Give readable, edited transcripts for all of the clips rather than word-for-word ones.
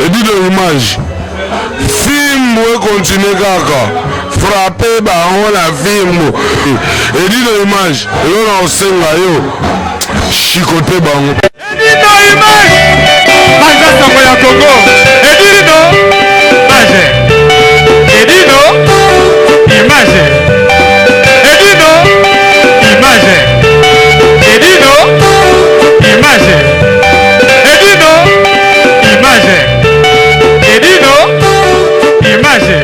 Edino image fimbu ekontinue kaka frappe bango na fimbu. Edino image elo na osenga yo chicote bango. Edino image baza sango ya Congo. Edino image. Edino image. Edino image. Edino image. Edino image. Edino image.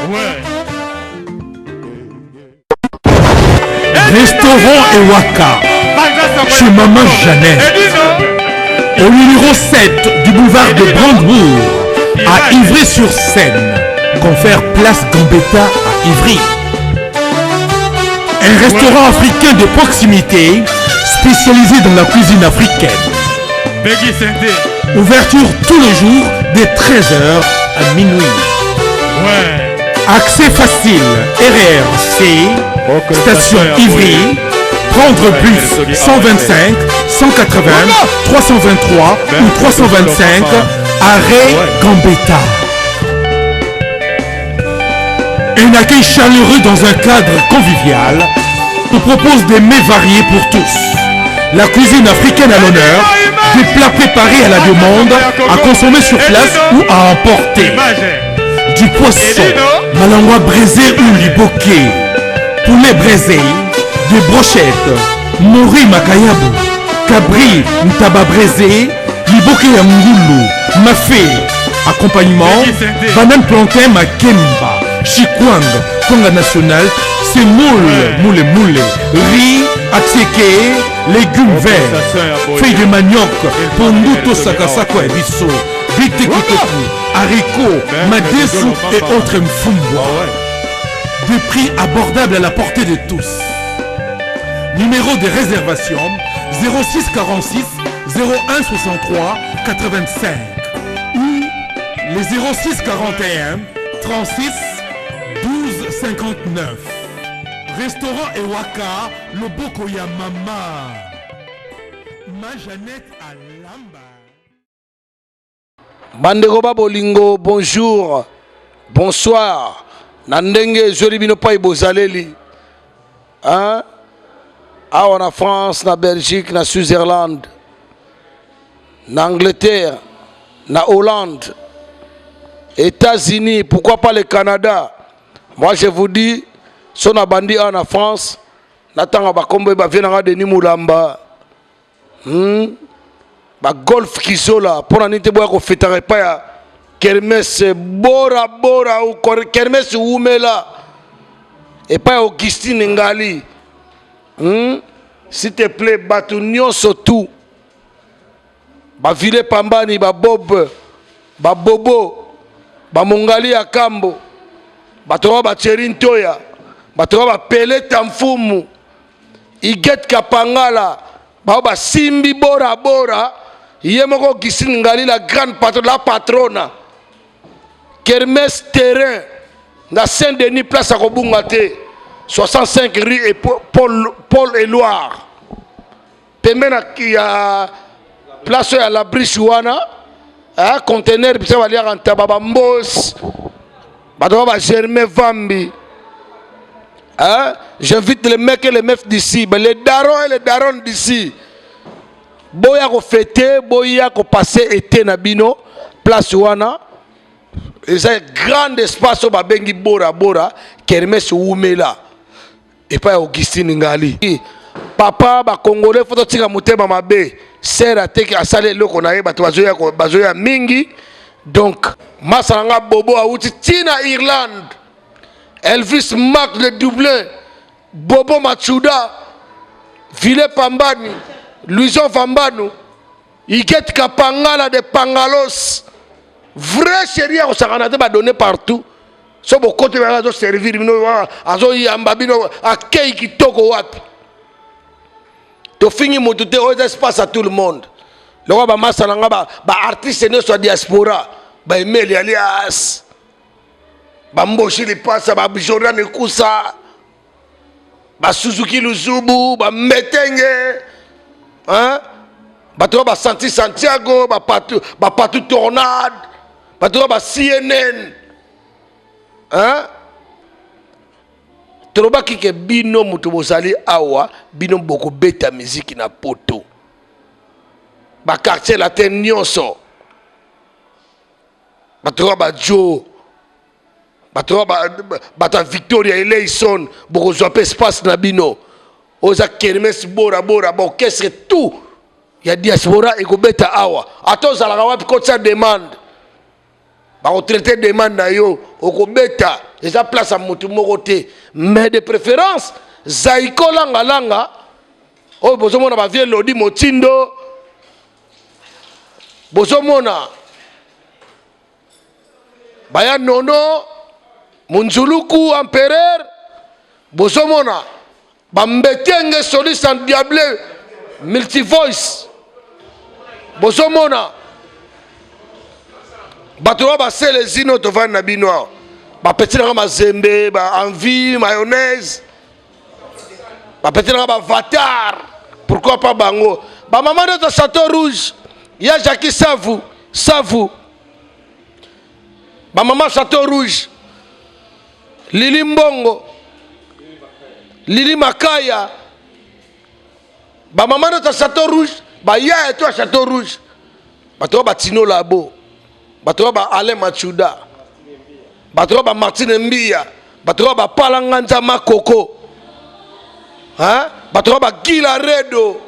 Ouais. Restaurant Ewaka, chez Maman Jeannette, au numéro 7 du boulevard de Brandebourg, à Ivry-sur-Seine, confère Place Gambetta à Ivry. Un restaurant africain de proximité spécialisé dans la cuisine africaine. Ouverture tous les jours de 13h à minuit. Accès facile, RRC, station Ivry, prendre bus 125, 180, 323 ou 325, arrêt Gambetta. Un accueil chaleureux dans un cadre convivial nous propose des mets variés pour tous. La cuisine africaine à l'honneur, des plats préparés à la demande, à consommer sur place ou à emporter. Du poisson, malangwa braisé ou liboké, poulet braisé, des brochettes, mori makayabu, cabri ntaba braisé, liboke ya ngulu, mafé, accompagnement, banane plantain makemba, chikwang, kwanga national, semoule, moule moule, riz, attiéké, légumes verts, feuilles de manioc, pondu to sakasako ya biso, bitekiteku, haricots, madesu et autres mfumbwa. Des prix abordables à la portée de tous. Numéro de réservation 06 46 01 63 85 ou les 06 41 36 12 59. Restaurant Ewaka, Loboko ya Mama. Ma Jeannette Alamba. Bandeko ba bolingo, bonjour, bonsoir. Na ndenge ezweli bino pai bozaleli. Hein? Awa na France, na Belgique, na Switzerland, na Angleterre, na Hollande, États-Unis, pourquoi pas le Canada? Moi je vous dis, so na bandi awa na France, natanga bakombo ba vie nanga Denis Mulamba. Ba golf kizola mpo na nini te boya kofetaka epai ya kermesse bora bora ou kermesse wumela epai ya Augustine Ngali. S'il te plaît, bato nyonso tout bavile pambani babob babobo bamongali ya kambo bato ba bacheri ntoya bato ba bapeleta mfumu Iget Kapangala bao basimbi bora bora ye moko Augustine Ngali la grande patron la patrona kermesse terrain na Saint-Denis place ya kobunga te 65 rue et Paul, Paul Éloire pembeni ya place oyo ya la briche wana eh, conteneur bisa baliaka ntaba bambos bato ba ba Germain Vambi. Hein? J'invite les mecs et les meufs d'ici, les darons et les daronnes d'ici. Boya ko fêter, boya ko passer été na bino, place wana. Eza grand espace oyo babengi Bora Bora, kermesse wumela. Epai ya Augustine Ngali. Papa ba Congolais faut totika motema mabe. Sœur ateki asali eloko na ye bato bazoya bazoya mingi. Donc masa na nga Bobo awuti tina Irlande. Elvis Mark de Dublin, Bobo Matsuda, Ville Pambani, Luison Vambanu, Iget Kapangala de Pangalos. Vrai chéri ya kosakana te ba donner partout. So bokoti bana azo servir bino azoyamba bino akei kitoko wapi. Tofingi motu te oyo eza espace à tout le monde. Lokola bamasa na nga ba, ba artiste nyonso ya diaspora ba Emeli alias bamboshi lipasa ba Jordan Ekusa. Ba Suzuki Luzubu, ba Metenge, hein? Bato ba Santi Santiago, ba Patu, ba Patu Tornade, bato ba CNN, hein? Tolobaki ke bino moto bozali awa, bino bokobeta miziki na poto. Ba quartier latin nyonso. Bato ba Joe, bato oyo bato ya victoria eleison bokozwa mpe espace na bino oyo eza kermes bora bora baorchestre tout ya diaspora ekobeta awa ata ozalaka wapi kotisa demande bakotraite demande na yo okobeta eza place ya motu moko te mais de préférence zaiko langalanga oyo bozomona bavie lodi motindo bozomona baya nono munzuluku empereur bozomona bambetenge soliste en diable multivoice bozomona bato oyo basele zino tovandi na bino awa bapeti nanga mazembe ba envie mayonnaise bapeti nanga bavatar pourquoi pas bango bamama nyonso chateau rouge ya jacki savu savu bamama chateau rouge lili mbongo lili makaya bamama nyonso ya chateau rouge bayaya to ya chateau rouge bato oyo batino labo bato oyo ba alain machuda bato oyo ba martine mbiya bato oyo bapalanganza makoko bato oyo bagila redo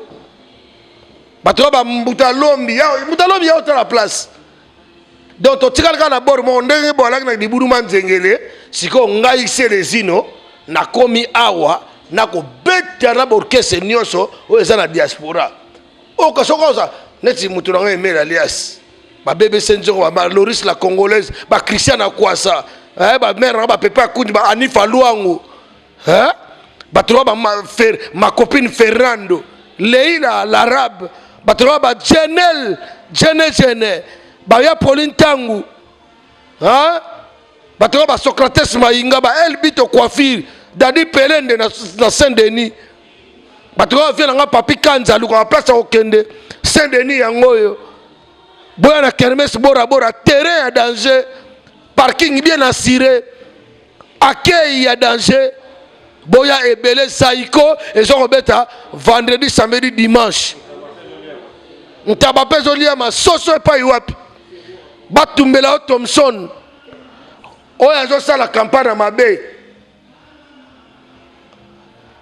bato oyo bambuta lombi mbuta lombi ya otala place donc totikali kaka na bord moko ndenge boalaki na libulu manzengele sikoyo ngai selezino nakomi awa nakobeta na baorkestre nyonso oyo eza na diaspora oyo soki oza neti moto na ngai emel alias ba bbc nzongo ba loris la congolaise ba christian akwasa eh, ba mare nanga bapepe akundi ba anifa luangu eh? bato na ba ma, fer, ma copine fernando leila l'arabe bato na ba jenel jene jene baya poli ntangu hein? bato na ba socrates mayinga ba elbito coiffure dadi pelende na, na saint denis bato na bavie na nga papi kanza alukaka place ya kokende saint denis yango oyo boya na kermes bora bora terrain ya danger parking bien assuré accueil ya danger boya ebele saiko eza kobeta vendredi samedi dimanche ntaba mpe ezolia masoso epai wapi batumbela yo thomson oyo azosala kampagne ya mabe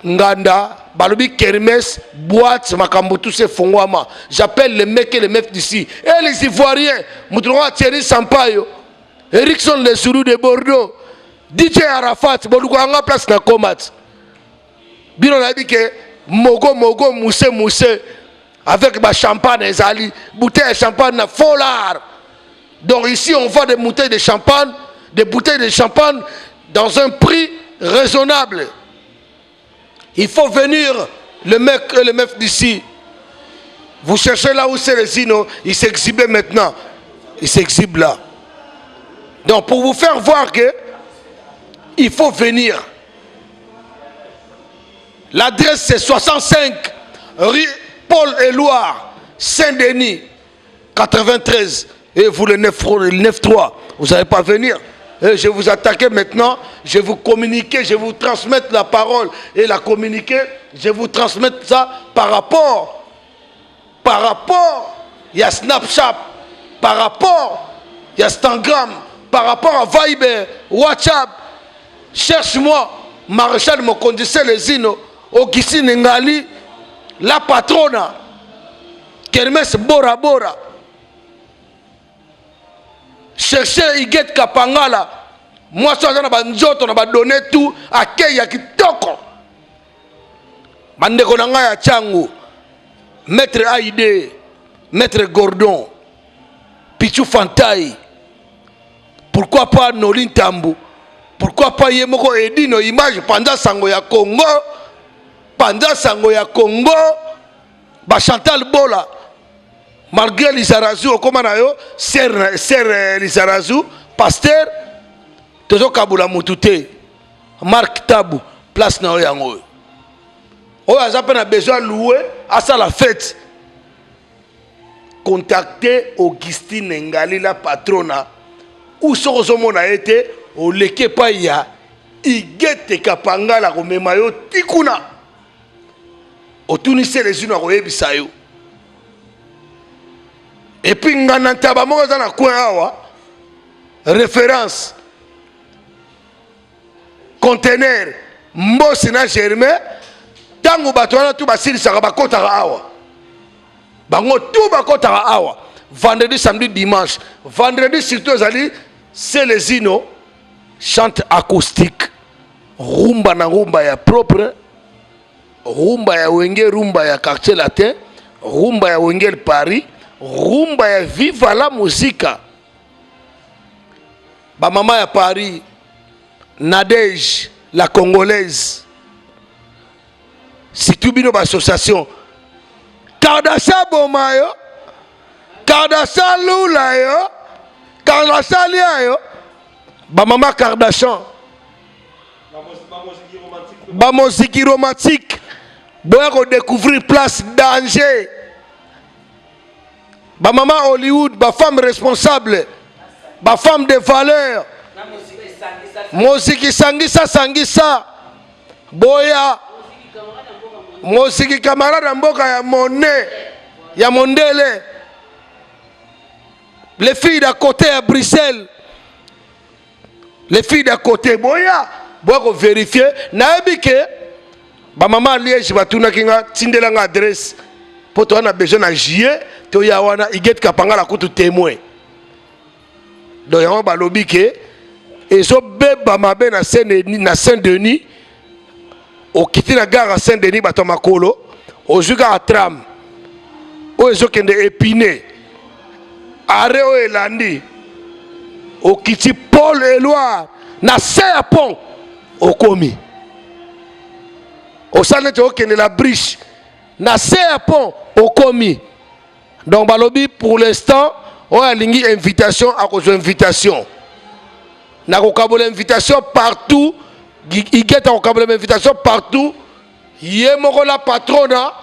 nganda balobi kermes boite makambo tous efongwama j'appelle les mecs et les meufs d'ici et les ivoiriens moto lokola thierry sampayo erikson le zulu de bordeaux dj arafat bolukaka nga place na comat bino nayebi ke mogo mogo muse muse avec ba champagne ezali bouteille ya champagne na folar donc ici on vend des bouteilles de champagne des bouteilles de champagne dans un prix raisonnable il faut venir le mec et le meuf d'ici vous cherchez là où c'est les Zino, il s'exhibe maintenant. Il s'exhibe là. Donc pour vous faire voir que il faut venir. L'adresse c'est 65 rue Paul Éloire, Saint-Denis, 93. Et vous le 9-3, vous n'allez pas venir. Et je vous attaquer maintenant, je vous communiquer, je vous transmettre la parole et la communiquer, je vous transmettre ça par rapport, par rapport, il y a Snapchat, par rapport, il y a Instagram, par rapport à Viber, WhatsApp. Cherche-moi, Maréchal Mokonzi Selezino, Augustine Ngali, la patrona, Kermesse Bora Bora. Cherchez Huguette Kapangala, mwasi aza na banzoto na badone tout, akei ya kitoko. Bandeko na ngai ya Tshangu, Maître Aide, Maître Gordon, Pichu Fantai, pourquoi pas Noli Ntambu, pourquoi pas ye moko Edino Image panza sango ya Congo, panza sango ya Congo, ba Chantal Bola, malgré Lizarazu okoma na yo ser ser eh, Lizarazu pasteur tozokabula mutu te Marc Tabu place na yo yango oyo. Oyo aza mpe na besoin aloue asala fete, contacte Augustine Ngali la patrona, ou soki ozomona ye te, oleki epai ya Igete Kapangala, komema yo ti kuna, otuni Selezino, akoyebisa yo. Et puis nganda ntaba moko eza na coin awa, référence conteneur Mbosi na Germain. Ntango bato wana tu basilisaka, bakotaka awa, bango tu bakotaka awa vendredi, samedi, dimanche. Vendredi surtout ezali Selezino chante acoustique, rumba na rumba ya propre, rumba ya Wenge, rumba ya Quartier Latin, rumba ya Wenge Paris, rumba ya Viva la Musica. Bamama ya Paris, Nadege la Congolaise, surtout bino baassociation Kardasha boma yo, Kardasha lula yo, Kardasha lia yo, bamama Kardashian, bamoziki romantique, boya kodécouvrir place danger. Bamama Hollywood, bafemme responsable, bafemme de valeur, moziki sangisa sangisa, boya moziki camarade ya mboka ya mone ya mondele, les filles d'à côté ya Bruxelles, les filles d'à côté, boya, boya kovérifie. Nayebi ke bamama Liège batunaki nga, tindela nga adresse mpo toza na besoin na juillet toya wana. Iget Kapangala kutu témoin. Donc yango balobi ke ezobeba mabe na Saint-Denis. Na Saint-Denis, okiti na gare ya Saint-Denis, bato ya makolo, ozwi kaka tram oyo ezokende Épinay, arrêt oyo elandi, okiti Paul Éloire, na se ya pont okomi. Osala neti okende la Briche, na se ya pont okomi. Donc balobi pour l'instant, oyo alingi invitation akozwa invitation. Nakokabola invitation partout, Igeta akokabola invitation partout, ye moko la patrona.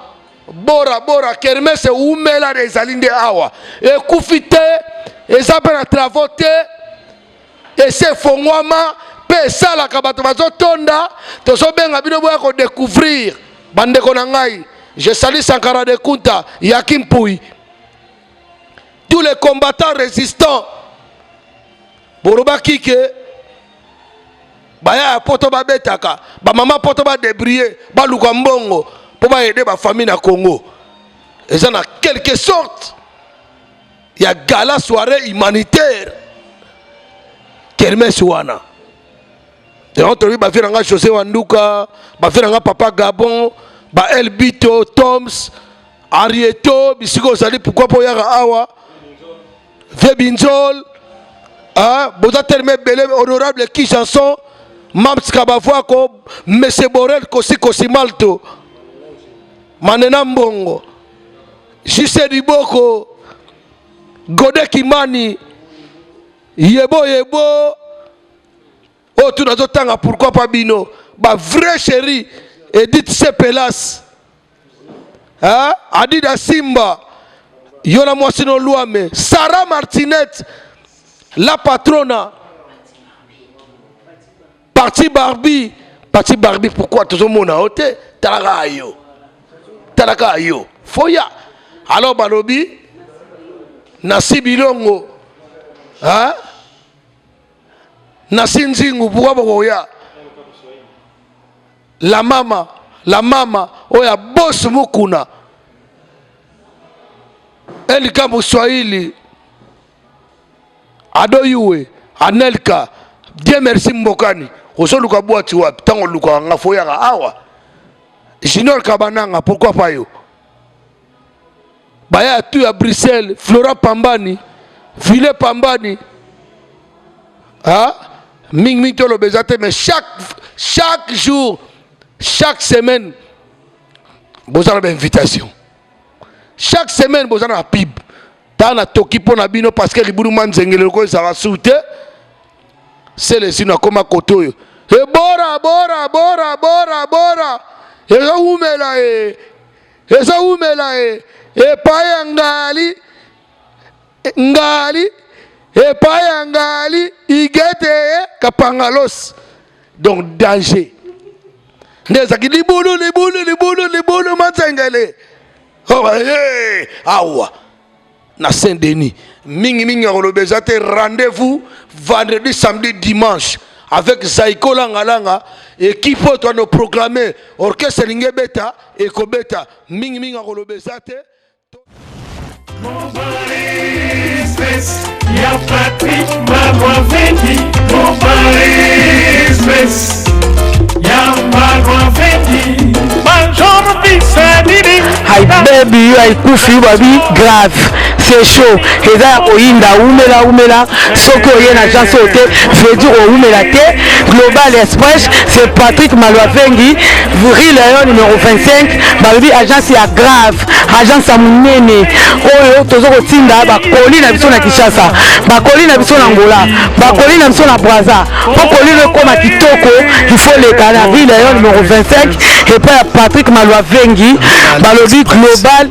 Bora bora, kermesse umela ezali nde awa, ekufi te, eza mpe na travaux te, esi efongwama mpe esalaka, bato bazotonda. Tozobenga bino, boya kodécouvrir. Bandeko na ngai, je salue Sankara de Kunta, Yaki Mpui, tous les combattants résistants. Bolobaki ke baya ya poto babetaka bamama poto, badébrouille, baluka mbongo mpo baaider bafamille na Congo. Eza na quelque sorte ya gala soirée humanitaire, kermesse wana. Yango tolobi bavie na nga José Wanduka, bavie na nga Papa Gabon, ba El Bito, Toms, Arieto, bisika ozali, pourquoi mpo oyaka awa? Vie Binzol, boza telema ebele. Honorable Ki Janson, Mams Kabavwako, Monsieur Borel, Kosi Kosi Malto, Manena Mbongo, Jise Diboko, Gode Kimani, Yebo Yebo, oyo tu nazotanga, pourquoi pas bino bavrai chéri, Edith Sepelas, hein? Adida Simba, yo na mwasi no Lwame, Sara Martinet la patrona, Parti Barbie, Parti Barbie, pourquoi tozomona yo te? Talaka yo, talaka yo, foya. Alors balobi nasi bilongo, hein? Nasi nzingu, pourquoi bokoya? La mama, la mama oyo ya boss Mukuna, Elika Moswahili, Adoyue, Anelka, Dieu merci Mbokani, ozoluka bwati wapi? Ntango olukaka nga, foyaka awa. Junior Kabananga, pourquoi pas yo? Baya tu ya Bruxelles, Flora Pambani, Ville Pambani, ah mingi mingi toloba eza te, mais chaque jour, chaque semaine boza na bainvitation, chaque semaine boza na pub. Tala na toki mpo na bino, parce que libulu ma nzengele loko ezalaka su te. Selesino akóma kote oyo ebora bora bora bora bora. Ezowumela e, ezowumela e, epai ya ngali ngali, epai ya ngali igete e kapangalos. Donc danger nde ezalaki libulu libulu libulu libulu matsengele. Oh, hey, awa na Saint-Denis mingi mingi akoloba eza te. Rendez-vous vendredi, samedi, dimanche avec Zaiko Langa Langa, équipe oyo toano programme orchestre elingi ebeta ekobeta. Mingi mingi akoloba eza te. Ya Patrick Malwavendi, Express ya Malwavendi, Major Bisadidi. Hi baby, yo aikufi yo babi grave, c'est chaud, eza ya koyinda. Umela umela, soki oye na agence oyo te, veut dire oumela te. Global Express, c'est Patrick Malwavengi, rue Léon numéro 25. Balobi agence ya grave, agence ya monene oyo toza kotinda bakoli na biso na Kinshasa, bakoli na biso na Angola, bakoli na biso na Braza. Mpo koli no ekóma kitoko, il faut leka na rue Léon numéro 25 epai ya Patrick Malwavengi. Balobi Global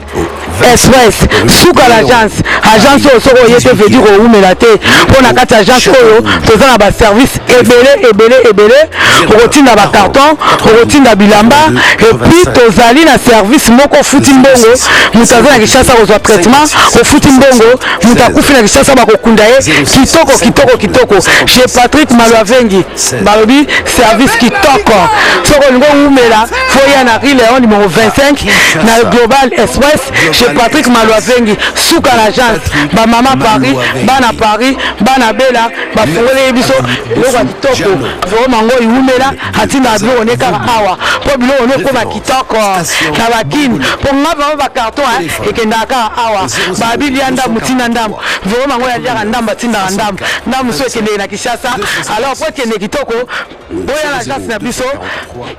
Express, suka l'agence. Agence oyo, soki oye te, veut dire owumela te, mpo na kati ya agence oyo toza na baservice ebele ebele ebele. Okotinda bacarton, okotinda bilamba, et puis tozali na service moko, ofuti mbongo, moto aza na Kinshasa kozwa traitement. Ofuti mbongo, moto akufi na Kinshasa, bakokunda ye kitoko kitoko kitoko chez Patrick Malwavengi. Balobi service kitoko. Soki olingi owumela, faut ya na rue Léon numéro 25 na Global Express chez Patrick Malwavengi, suka na agence. Bamama Paris, bana Paris, bana Bela, bafungoleli biso biloko ya kitoko. Vraiment ngo iwumela, atindaka biloko ne kaka awa mpo biloko ne ekóma kitoko na bakini. Mpo nga vraiment bacarton ekendaka kaka awa. Babi lia ndambu, tinda ndambu. Vraiment ngo yaliaka ndambu, atindaka ndambu ndambu, so ekendeke na Kinshasa. Alors po ekende kitoko, boya na agence na biso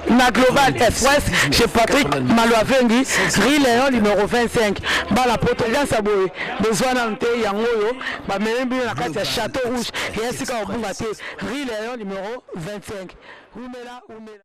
na Global Express chez Patrick Malwavengi, rue Léon numéro 25. Bala poto, agence ya boye bezwa nanu te. Yango oyo bamemi bino na kati ya Château Rouge, eya sika kobunga te, rue Léon numéro 25. Umela umela.